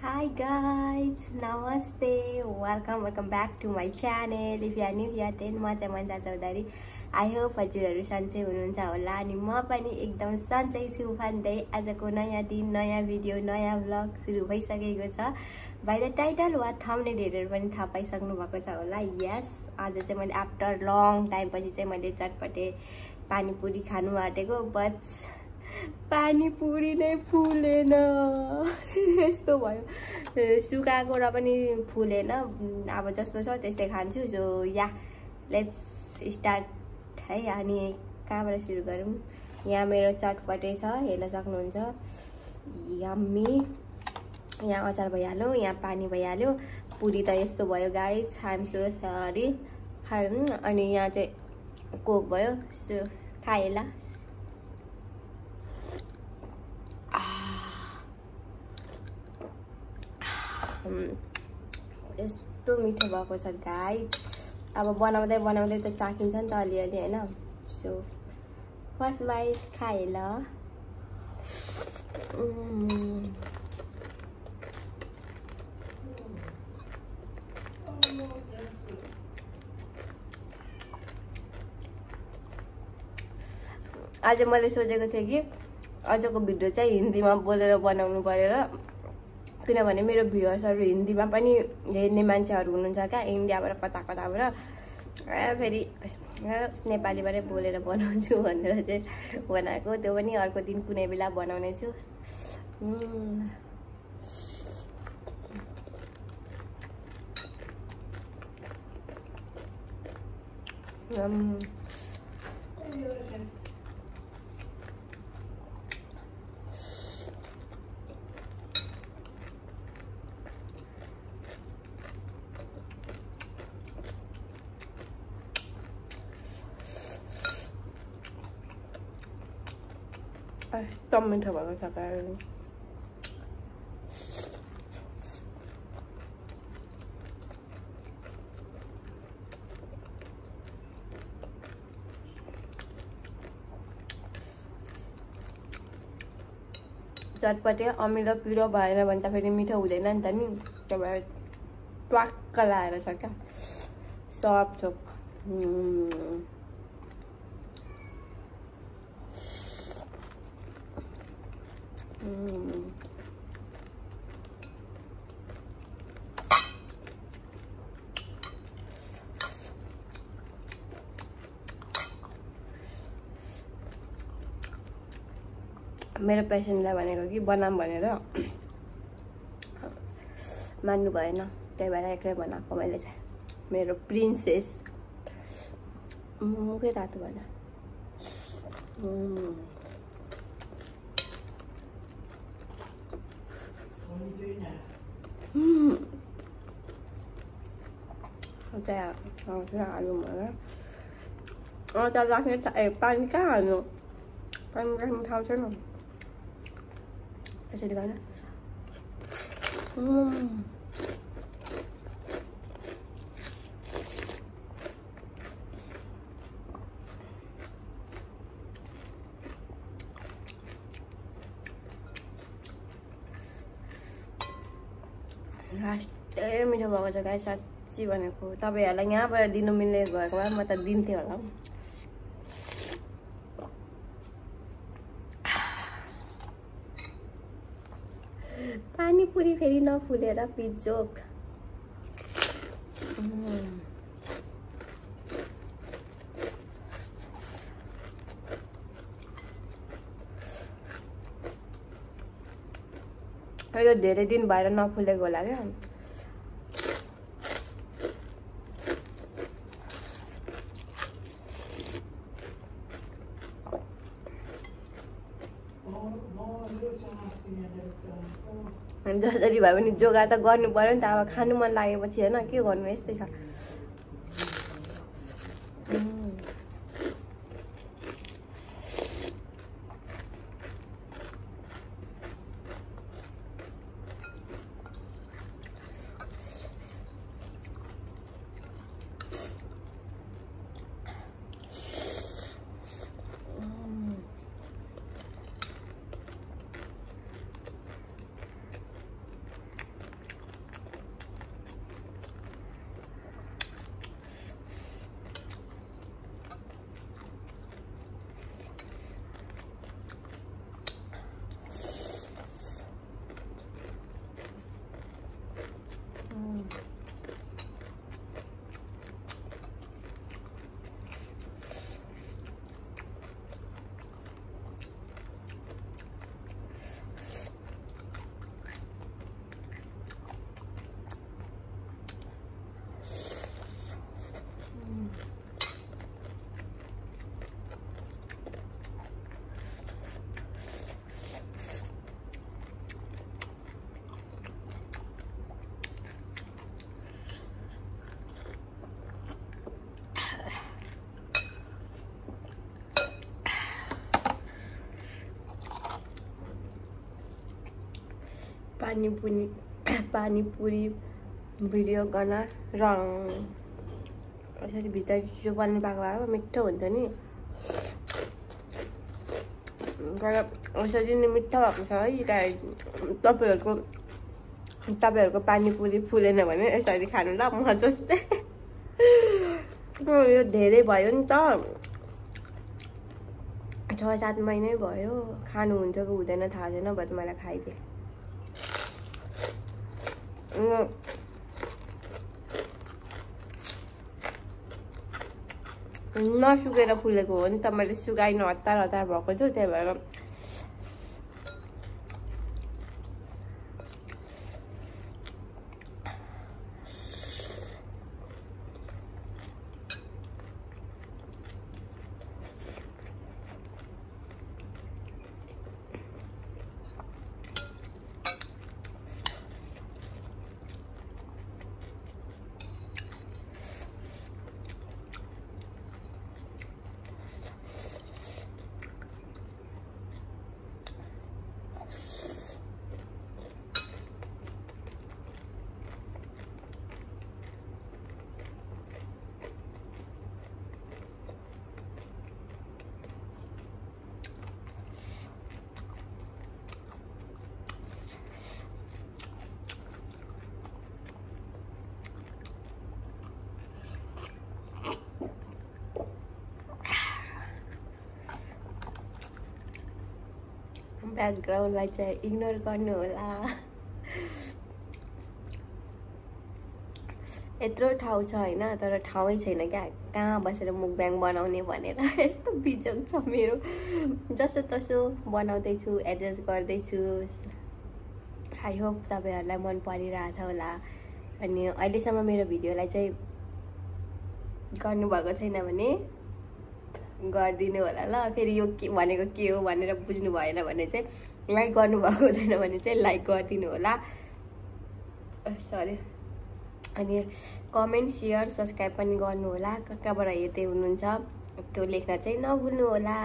Hi guys, namaste, welcome back to my channel. If you are new here then म चाहिँ मन्जा Chaudhary. I hope हजुरहरु सन्चै हुनुहुन्छ होला अनि म पनि एकदम सन्चै छु भन्दै आजको नयाँ दिन नयाँ भिडियो नयाँ भ्लग सुरु भइसकेको छ. By the title वा थम्बनेल हेरेर पनि थाहा पाइसक्नु भएको छ होला. Yes, आज चाहिँ मैले आफ्टर लङ टाइम पछि चाहिँ मैले चटपटे पानीपुरी खानु आँटेको, बट पानीपुरी नै फुलेन. यस्तो भयो, सुकाएको र पनि फुलेन. अब जस्तो छ त्यस्तै खान्छु. सो या लेट्स स्टार्ट है. अनि कहाँबाट सुरु गरौँ? यहाँ मेरो चटपटे छ, हेर्न सक्नुहुन्छ. यम्मी. यहाँ अचार भइहाल्यो, यहाँ पानी भइहाल्यो. पुरी त यस्तो भयो guys, I am so sorry. अनि यहाँ चाहिँ कोक भयो. सो खाएँ ल. यस्तो मिठो भएको छ गाइज. अब बनाउँदै बनाउँदै त चाखिन्छ नि त अलिअलि हैन. सो फर्स्ट बाइट खाएँ ल. आज मैले सोचेको थिएँ कि आजको भिडियो चाहिँ हिन्दीमा बोलेर बनाउनु पर्यो र, किनभने मेरो भ्युअर्सहरु हिन्दीमा पनि हेर्ने मान्छेहरु हुनुहुन्छ क्या, इन्डियाबाट कता कताबाट. फेरि नेपालीबाटै बोलेर बनाउँछु भनेर चाहिँ बनाएको. त्यो पनि अर्को दिन कुनै बेला बनाउने छु. एकदम मिठो भएको छ गाइस. चटपटे अमिलो पिरो भएन भने त फेरि मिठो हुँदैन नि त नि. त्यही भएर ट्वाक्क लाएर छ क्या. सब थोक. मेरो पेसेन्टलाई भनेको कि बनाम भनेर मान्नु भएन. त्यही भएर एक्लै बनाएको मैले चाहिँ. मेरो प्रिन्सेस. मुखै रातो भएन. हाल्नु मलाई. अचार राख्ने पानी कहाँ हाल्नु? पानी राख्ने ठाउँ छैन. यसरी गर्न. लास्टै मिठो भएको छ गाइस, साँच्ची भनेको. तपाईँहरूलाई यहाँबाट दिनु मिल्ने भएको भए म त दिन्थेँ होला. पानीपुरी फेरि नफुलेर पिजोक. यो धेरै दिन भएर नफुलेको होला क्या. जसरी भए पनि जोगाड त गर्नु पर्यो नि त. अब खानु मन लागेपछि हैन, के गर्नु, यस्तै छ. पानीपुरी भिडियो गर्न र यसरी भित्र जो बन्नु पाएको भए मिठो हुन्छ नि। तर यसरी नै मिठो भएको छ है तपाईहरुको पानीपुरी फुलेन भने यसरी खानु ल म जस्तै। यो धेरै भयो नि त 6-7 महिनै भयो खानु हुन्छ कि हुँदैन थाहा छैन बट मलाई खाइदिए। नसुकेर फुलेको हो नि त मैले सुकाइनु हतार भएको छु त्यही भएर ब्याकग्राउन्डलाई चाहिँ इग्नोर गर्नु होला। यत्रो ठाउँ छ हैन तर ठाउँै छैन क्या कहाँ बसेर मुकब्याङ बनाउने भनेर यस्तो बिजोग छ मेरो। जसो तसो बनाउँदै छु एडजस्ट गर्दै छु। आई होप तपाईहरुलाई मन परिरहेछ होला। अनि अहिलेसम्म मेरो भिडियोलाई चाहिँ गर्नु भएको छैन भने गरिदिनु होला ल। फेरि यो के भनेको के हो भनेर बुझ्नु भएन भने चाहिँ लाइक गर्नु भएको छैन भने चाहिँ लाइक गरिदिनु होला। सरी। अनि कमेन्ट शेयर सब्स्क्राइब पनि गर्नु होला। कहाँबाट हेर्दै हुनुहुन्छ त्यो लेख्न चाहिँ नभुल्नु होला।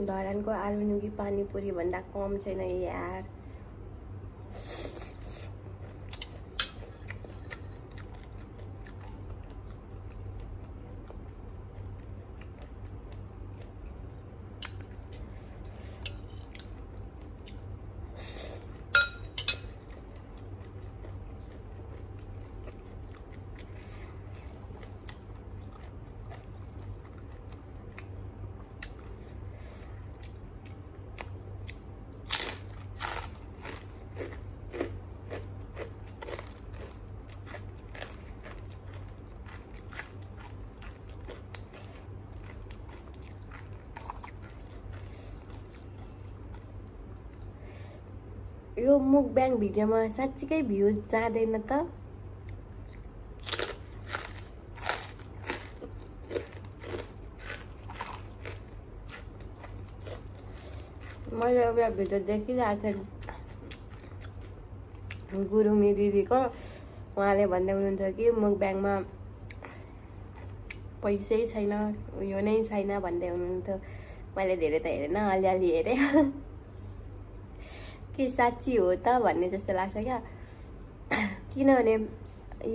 धरानको आलुनुकी पानीपुरी भन्दा कम छैन यार। यो मुकब्याङ भिडियोमा साच्चीकै भ्युज जाँदैन त। मैले एउटा भिडियो देखिरहेको थिएँ गुरुमी दिदीको। उहाँले भन्दै हुनुहुन्थ्यो कि मुकब्याङमा पैसै छैन उयो नै छैन भन्दै हुनुहुन्थ्यो। मैले धेरै त हेरेन अलिअलि हेरेँ कि साच्ची हो त भन्ने जस्तो लाग्छ क्या। किनभने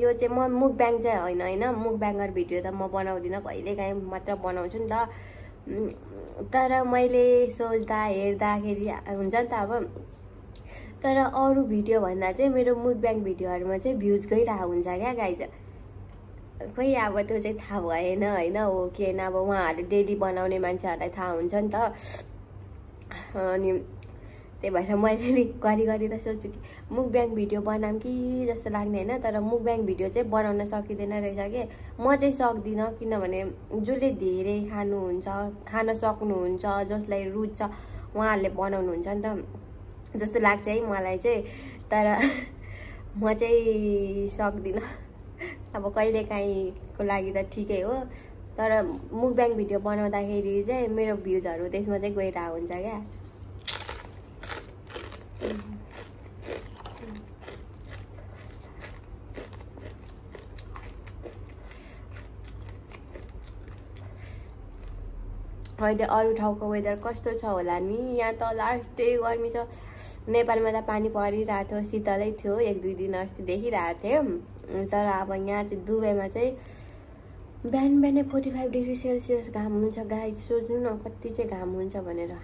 यो चाहिँ म मुकब्याङ चाहिँ होइन मुकब्याङर भिडियो त म बनाउँदिनँ कहिलेकाहीँ मात्र बनाउँछु नि त। तर मैले सोच्दा हेर्दाखेरि हुन्छ नि त अब। तर अरू भिडियो भन्दा चाहिँ मेरो मुकब्याङ भिडियोहरूमा चाहिँ भ्युज गइरहेको हुन्छ क्या गाइज। खोइ अब त्यो चाहिँ थाहा भएन होइन हो कि होइन। अब उहाँहरूले डेली बनाउने मान्छेहरूलाई थाहा हुन्छ नि त। अनि त्यही भएर मैले घरि त सोच्छु कि मुकब्याङ भिडियो बनाऊँ कि जस्तो लाग्ने होइन। तर मुकब्याङ भिडियो चाहिँ बनाउन सकिँदैन रहेछ कि। म चाहिँ सक्दिनँ किनभने जसले धेरै खान सक्नुहुन्छ जसलाई रुच्छ उहाँहरूले बनाउनुहुन्छ नि त जस्तो लाग्छ है मलाई चाहिँ। तर म चाहिँ सक्दिनँ। अब कहिलेकाहीँको लागि त ठिकै हो, तर मुकब्याङ भिडियो बनाउँदाखेरि चाहिँ मेरो भ्युजहरू त्यसमा चाहिँ गइरहेको हुन्छ क्या। अहिले अरू ठाउँको वेदर कस्तो छ होला नि? यहाँ त लास्टै गर्मी छ। नेपालमा त पानी परिरहेको थियो, शीतलै थियो, 1-2 दिन अस्ति देखिरहेको थिएँ। तर अब यहाँ चाहिँ दुबईमा चाहिँ बिहान बिहानै 45 डिग्री सेल्सियस घाम हुन्छ। गाइस सोच्नु न कति चाहिँ घाम हुन्छ भनेर।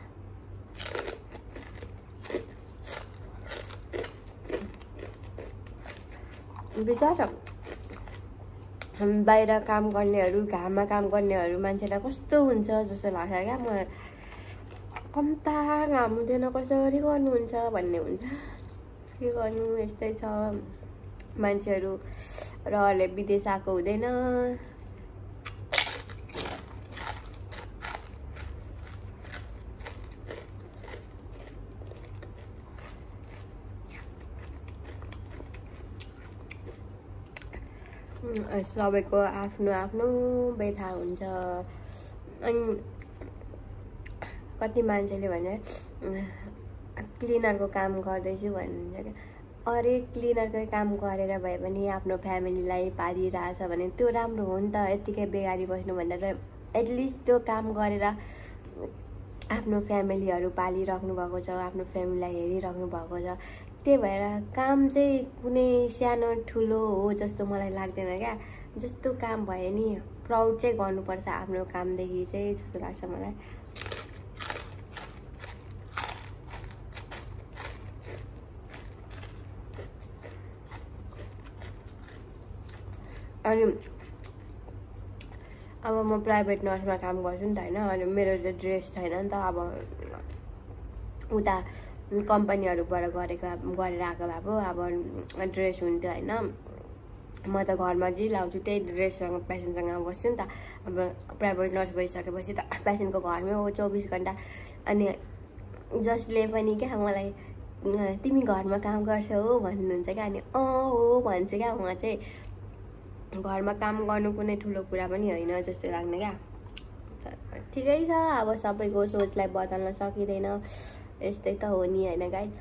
बिचारा बाहिर काम गर्नेहरू, घाममा काम गर्नेहरू मान्छेलाई कस्तो हुन्छ जस्तो लाग्छ क्या। म कम्ता घाम हुँदैन कसरी गर्नुहुन्छ भन्ने हुन्छ। के गर्नु, यस्तै छ मान्छेहरू। र अहिले विदेश आएको हुँदैन। सबैको आफ्नो आफ्नो व्यथा हुन्छ। अनि कति मान्छेले भने क्लिनरको काम गर्दैछु भन्नुहुन्छ क्या। अरे क्लिनरकै काम गरेर भए पनि आफ्नो फ्यामिलीलाई पालिरहेछ भने त्यो राम्रो हो नि त। यत्तिकै बेकारी बस्नुभन्दा त एटलिस्ट त्यो काम गरेर आफ्नो फ्यामिलीहरू पालिराख्नु भएको छ, आफ्नो फ्यामिलीलाई हेरिराख्नु भएको छ। त्यही भएर काम चाहिँ कुनै सानो ठुलो हो जस्तो मलाई लाग्दैन क्या। जस्तो काम भए नि प्राउड चाहिँ गर्नुपर्छ आफ्नो कामदेखि चाहिँ जस्तो लाग्छ मलाई। अनि अब म प्राइभेट नर्समा काम गर्छु नि त होइन। अनि मेरो त ड्रेस छैन नि त। अब उता कम्पनीहरूबाट गरेर आएको भए पो अब ड्रेस हुन्थ्यो होइन। म त घरमा जे लाउँछु त्यही ड्रेससँग पेसेन्टसँग बस्छु नि त। अब प्राइभेट नर्स भइसकेपछि त पेसेन्टको घरमै हो 24 घन्टा। अनि जसले पनि क्या मलाई तिमी घरमा काम गर्छौ भन्नुहुन्छ क्या। अनि हो भन्छु क्या। म चाहिँ घरमा काम गर्नु कुनै ठुलो कुरा पनि होइन जस्तो लाग्ने क्या। ठिकै छ, अब सबैको सोचलाई बदल्न सकिँदैन। यस्तै त हो नि होइन गाइज।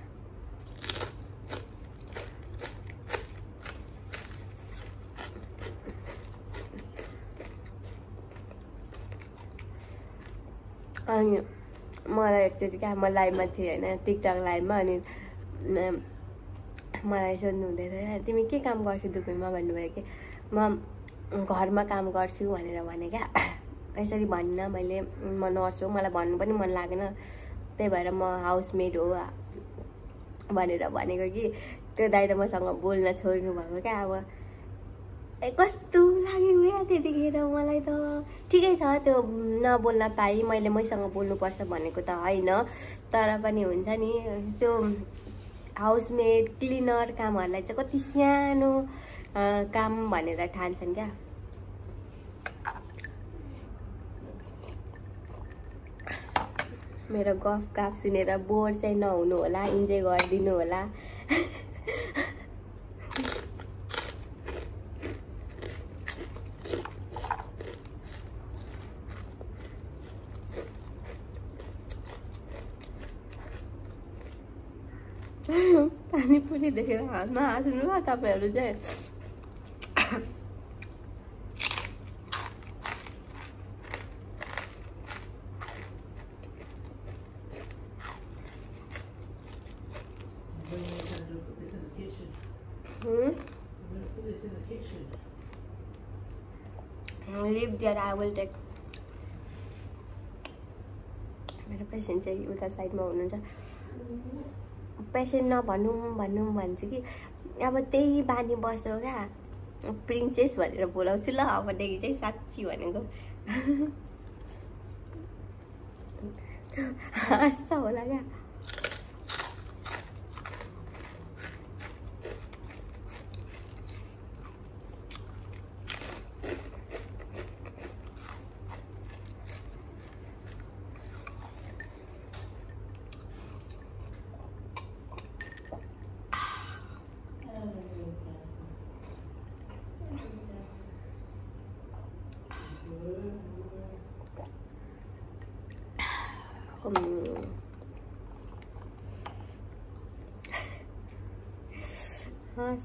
अनि मलाई एकचोटि क्या म लाइभमा थिएँ होइन, टिकटक लाइभमा। अनि मलाई सोध्नु हुँदै थियो तिमी के काम गर्छौ दुबईमा भन्नुभयो कि म घरमा काम गर्छु भनेर भने क्या। यसरी भनिनँ मैले म नर्स हो, मलाई भन्नु पनि मन लागेन। त्यही भएर म हाउसमेड हो भनेर भनेको कि त्यो दाइ त मसँग बोल्न छोड्नु भएको क्या। अब कस्तो लाग्यो क्या त्यतिखेर मलाई त। ठिकै छ त्यो नबोल्न पाएँ, मैले मैसँग बोल्नुपर्छ भनेको त होइन। तर पनि हुन्छ नि त्यो हाउसमेड क्लिनर कामहरूलाई चाहिँ कति सानो काम भनेर ठान्छन् क्या। मेरो गफ सुनेर बोर चाहिँ नहुनु होला, इन्जोय गरिदिनु होला। पानीपुरी देखेर नहाँस्नु ल तपाईँहरू चाहिँ। Leave there, I will take. मेरो पेसेन्ट चाहिँ उता साइडमा हुनुहुन्छ। पेसेन्ट नभनौँ भन्छु कि अब त्यही बानी बस्यो क्या। प्रिन्सेस भनेर बोलाउँछु ल अबदेखि चाहिँ, साँच्ची भनेको। हाँस्छ होला क्या।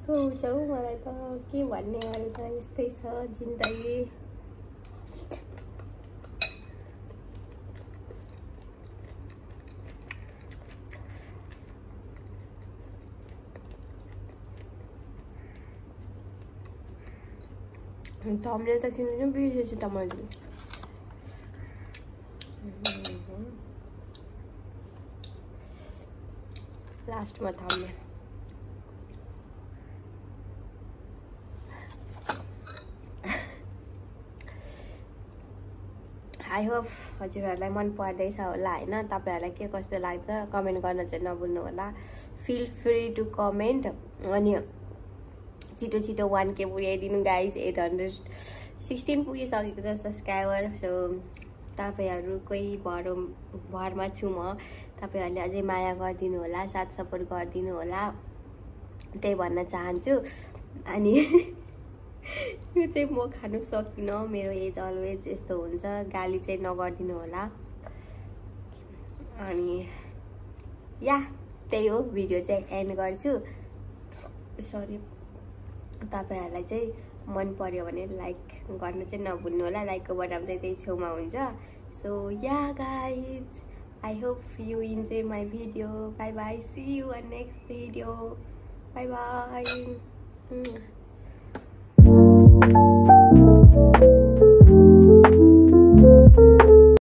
गुनासो आउँछ हौ मलाई त के भन्ने अरे त यस्तै छ जिन्दगी थम्बनेल त किन्नु बिर्सेछु त मैले लास्टमा थम्बनेल आई होप हजुरहरूलाई मन पर्दैछ होला हैन तपाईहरुलाई के कस्तो लाग्छ कमेन्ट गर्न चाहिँ नभुल्नु होला फिल फ्री टु कमेन्ट अनि छिटो छिटो 1K पुर्याइदिनु गाइज 816 पुगिसकेको छ सब्स्क्राइबर सो तपाईहरुकै भरमा छु म तपाईहरुले अझै माया गरिदिनु होला साथ सपोर्ट गरिदिनु होला त्यही भन्न चाहन्छु अनि यो चाहिँ म खानु सकिन मेरो एज अलवेज यस्तो हुन्छ गाली चाहिँ नगर्दिनु होला अनि या त्यही हो भिडियो चाहिँ एन्ड गर्छु सरी तपाईहरुलाई चाहिँ मन पर्यो भने लाइक गर्न चाहिँ नभुल्नु होला लाइकको बटन चाहिँ त्यही छेउमा हुन्छ so yeah guys I hope you enjoy my video. Bye bye. See you on next video. Bye bye.